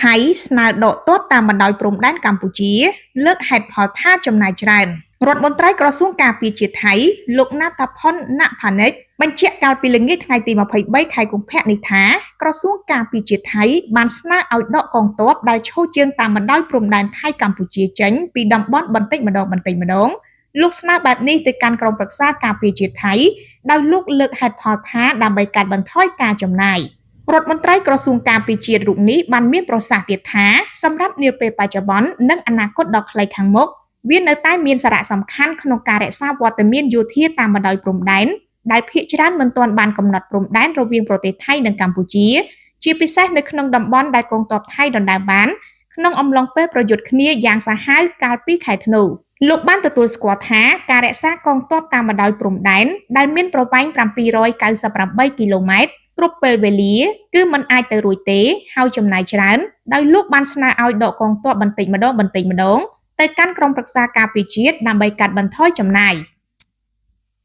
ថៃស្នើដកទ័ពតាមបណ្ដោយព្រំដែនកម្ពុជា លើកហេតុផលថាចំណាយច្រើនរដ្ឋមន្ត្រីក្រសួងការពារជាតិថៃ លោកណាតាផុន ណាក់ផានិច បញ្ជាក់កាលពីល្ងាចថ្ងៃទី23ខែកុម្ភៈនេះថាក្រសួងការពារជាតិថៃបានស្នើឲ្យដកកងទ័ពដែលឈរជើងតាមបណ្ដោយព្រំដែនថៃកម្ពុជាចេញពីតំបន់បន្តិចម្ដងបន្តិចម្ដងលោកស្នើបែបនេះទៅកាន់ក្រុមប្រឹក្សាការពារជាតិថៃដោយលោកលើកហេតុផលថាដើម្បីកាត់បន្ថយការចំណាយរដ្ឋមន្ត្រីក្រសួងការពារជាតិរូបនេះបានមានប្រសាសន៍ទៀតថាសម្រាប់នាពេលបច្ចុប្បន្ននិងអនាគតដ៏ខ្លីខាងមុខវានៅតែមានសារៈសំខាន់ក្នុងការរក្សាវត្តមានយោធាតាមបណ្ដោយព្រំដែនដែលភាគច្រើនមិនទាន់បានកំណត់ព្រំដែនរវាងប្រទេសថៃនិងកម្ពុជាជាពិសេសនៅក្នុងតំបន់ដែលកងទ័ពថៃដណ្ដើមបានក្នុងអំឡុងពេលប្រយុទ្ធគ្នាយ៉ាងសាហាវកាលពីខែធ្នូលោកបានទទួលស្គាល់ថាការរក្សាកងទ័ពតាមបណ្ដោយព្រំដែនដែលមានប្រវែង798គីឡូម៉ែត្រគ្រប់ពេលវេលាគឺมันអាចទៅរួចទេហើយចំណាយច្រើនដោយលោកបានស្នើឲ្យដកកងទ័ពបន្តិចម្ដងបន្តិចម្ដងទៅកាន់ក្រុមប្រឹក្សាការពារជាតិដើម្បីកាត់បន្ថយចំណាយ។